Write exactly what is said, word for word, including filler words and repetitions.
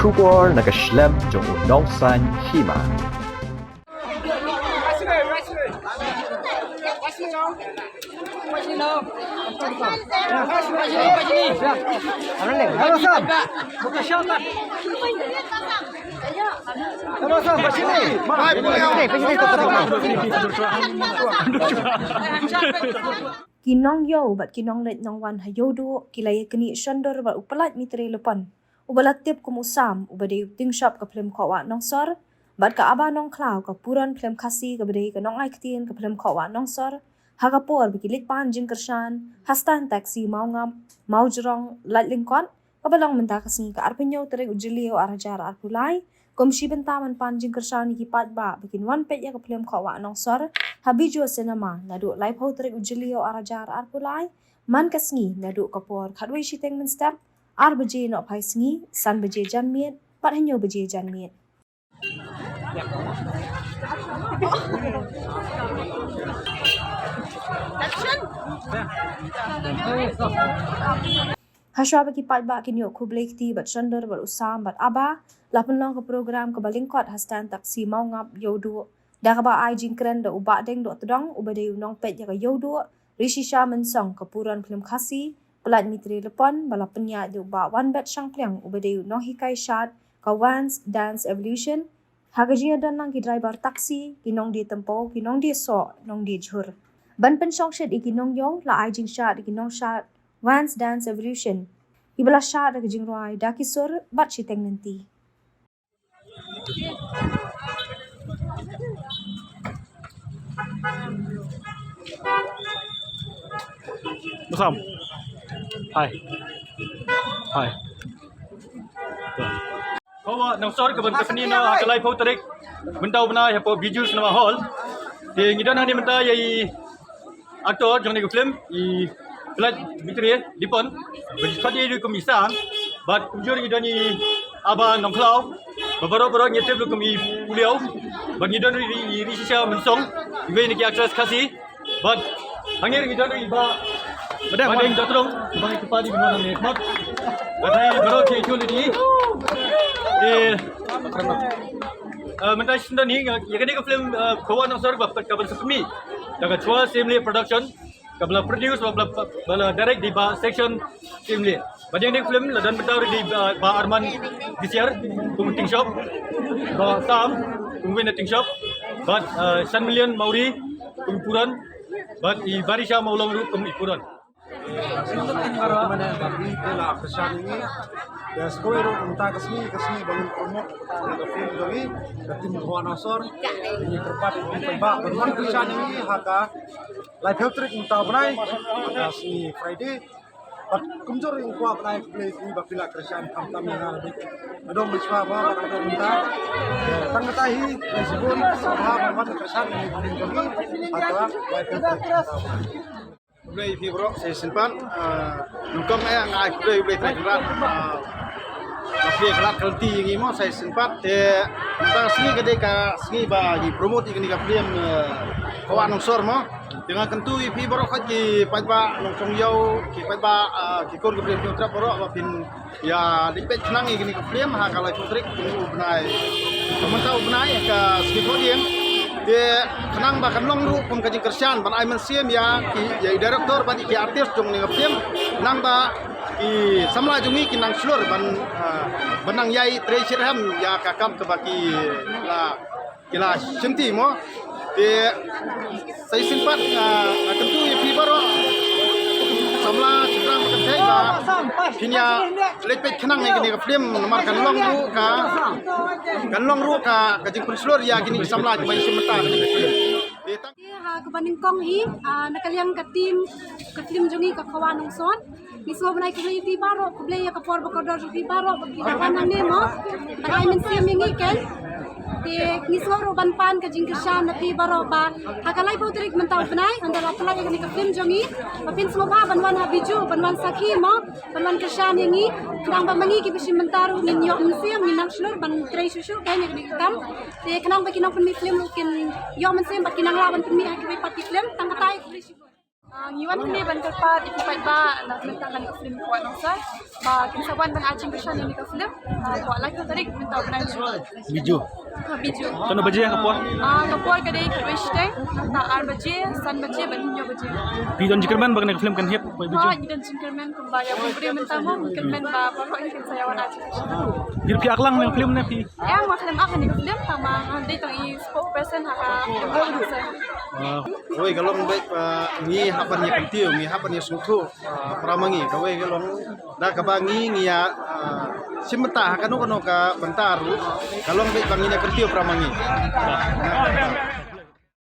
Khubor na ka shlem jong u nongsan hima. Ki nongïew bad ki nongleit nongwan ha Ïewduh ki la ïaknieh shon dur bad u Pyllait Mitre Lypon, uba la tip kum u Sam, uba dei u tyngshop ka phlim Khohwah Nongsor, bad ka Aba Nongkhlaw, ka puron phlim Khasi kaba dei ka nongai ktien ka phlim Khohwah Nongsor, ha ka por ba ki leit pan jingkyrshan ha stand taxi Mawngap, Mawjrong, Laitlyngkot, kaba long mynta ka sngi ka arphew hynñiew tarik u Jylliew ar hajar arphew lai, kum shi bynta ban pan jingkyrshan ïa ki paidbah ba kin wan peit ïa ka phlim Khohwah Nongsor ha Bijou Cinema naduh laiphew tarik u Jylliew ar hajar arphew lai, man ka sngi naduh ka por khatwei shiteng mynstep, ar baje nohphai sngi, san baje janmiet bad hynñiew baje janmiet. Hashwa ba ki paidbah kin ïoh khublei kti bad shon dur bad u Sam bad Aba, la pynlong ka program kaba lyngkot ha stand taxi Mawngap, Ïewduh, da kaba ai jingkren da u Bah Deng Dohtdong, uba dei u nongpeit ïa ka Ïewduh, Rishisha Mynsong, ka puron phlim Khasi, Pyllait Mitre Lypon, ba la pynïaid da u Bah Wanbet Shangpliang, uba dei u nonghikai shad ka Vans Dance Evolution, ha ka jingïadon lang ki driver taxi, ki nongdie tympew, ki nongdie soh, nongdie jhur. Ban pynshongshit ïa ki nongïew, la ai jingshad ïa ki nongshad Vans Dance Evolution, kiba la shad da ka jingrwai Da Ki Sur bad Shiteng Lynti. Masam. Hai. Hai. Khohwah Nongsor kaban ka pyni noh ha ka laiphew tarik mynta u bnai hapoh Bijou Cinema Hall. Te ngi don hangne mynta ïa i actor jong kane ka film, i Pyllait Mitre Lypon, ba ki khot ïa u kum i Sam, bad kumjuh ngi don i Aba Nongkhlaw, ba baroh baroh ngi tip ïa u kum i Puliaw, bad ngi don i, i Rishisha Mynsong, iwei na ki actress Khasi, bad hangne ngi don i Bah Madam, Madam Dohtdong, ba ngi kyrpad ïa i Bah Madam Dohtdong. Bad ngi baroh ki actually di. Eh, eh, mynta shisien don hi, ïa kane ka film, eh, Khohwah Nongsor, ba, kaban sa pynmih da ka Chwa Simle Production, kaba la produce, ba, ba, ba la direct da i Bah Section Simle. Bad ïa kane ka film la don bynta ruh da i Bah, Bah Arman Bisiar kum u tyngshop, Bah Sam kum uwei na tyngshop, bad, eh, San Million Mawrie kum i puron, bad i Barisha Mawlong ruh kum i puron. Te la kyrshan ïa ngi. Te sa kawei ruh mynta ka sngi, ka sngi ba ngin promote ka film jong ngi, ka team Khohwah Nongsor. Ngi kyrpad ïa phi paidbah ban wan kyrshan ïa ngi ha ka laiphew tarik mynta u bnai, ha ka sngi Friday. Bad kumjuh ruh ngi kwah ban ai khublei ïa phi ba phi la kyrshan khamtam ïa nga. Nadong mynshuwa ba, ba dang don mynta. Tang kata hi, ngi sngewbha ban wan kyrshan ïa ngi ha ka laiphew tarik mynta u bnai. Khublei ïa phi baroh, sa shisien pat, ah, nyngkong eh nga ai khublei, khublei Trai Kynrad, ah, ba phi ïa klet ka lynti ïa ngi mo, sa shisien pat, te mynta ka sngi ka dei ka sngi ba ngi promote ïa kane ka film, eh, Khohwah Nongsor mo. Te nga kyntu ïa phi baroh khoit ki paidbah nongshong ïew, ki paidbah, ah, ki khun ki briew ki trep baroh ba phin ïa leit peit khnang ïa kane ka film ha ka laiphew tarik u bnai. Mynta u bnai ka sngi Thohdieng. Te khnang ba kan long ruh kum ka jingkyrshan ban ai mynsiem ïa ki, ïa i director bad ïa ki artist jong kane ka film. Khnang ba ki samla jong ngi kin nang shlur ban, ah, ban nang ïai trei shitrhem ïa ka kam kaba ki la ki la shim ti mo. Te sa shisien pat nga, nga kyntu ïa phi baroh samla shynrang ba kynthei ba phin ïa leit peit khnang ïa kane ka film namar kan long ruh ka, kan long ruh ka, ka jingpynshlur ïa kine ki samla kiba shim bynta ha kane ka film. Te tang ha kaba nyngkong hi, ah, na ka liang ka team ka film jong ngi ka Khohwah Nongsor. Ngi sngewbha ban ai khublei ïa phi baroh, khublei ïa ka por ba kordor jong phi baroh ba phi la wan hangne mo. Ban ai mynsiem ïa ngi ken. Te ngi sngewbha ruh ban pan ka jingkyrshan na phi baroh ba ha ka laiphew tarik mynta u bnai, ynda la pynlait ïa kane ka film jong ngi, ba phin sngewbha ban wan ha Bijou, ban wan sakhi mo, ban wan kyrshan ïa ngi. Khnang ba ma ngi kiba shim bynta ruh ngin ïoh mynsiem, ngin nang shlur ban trei shuh shuh ken ïa kane ka kam. Te khnang ba ki nongpynmih film ruh kin ïoh mynsiem bad kin nang lah ban pynmih ha kiwei pat ki film. Tang kata, khublei shibun. Ah, ngi wan hangne ban kyrpad ïa phi paidbah na ka bynta kane ka film Kwah Nongsai. Ba kin sa wan ban ai jingkyrshan ïa kane ka film. Ah, haduh laiphew tarik mynta u bnai Jun. Bijou. Ha, Bijou. Katno baje ka por? Ah, ka por ka dei khatwei shiteng, nangta ar baje, san baje bad hynñiew baje. Phi don jingkyrmen ba kane ka film kan hit, Bijou? Ha, ngi don jingkyrmen kumba ïa u briew mynta mo, ngi kyrmen ba baroh ngi kin sa ïa wan ai jingkyrshan. Phi, phi act lang ne film ne phi? Em, nga khlem act ha kane ka film, tangba nga dei tang i spokesperson ha ka film Kwah Nongsai. Ah. Kawei ka long beit ba ngi hap ban ïa kyntiew, ngi hap ban ïa sngewthuh, ah, para ma ngi. Kawei ka long da kaba ngi ngi ïa, ah, shim bynta ha kano kano ka bynta ruh, ka long beit ba ngi ïa kyntiew para ma ngi.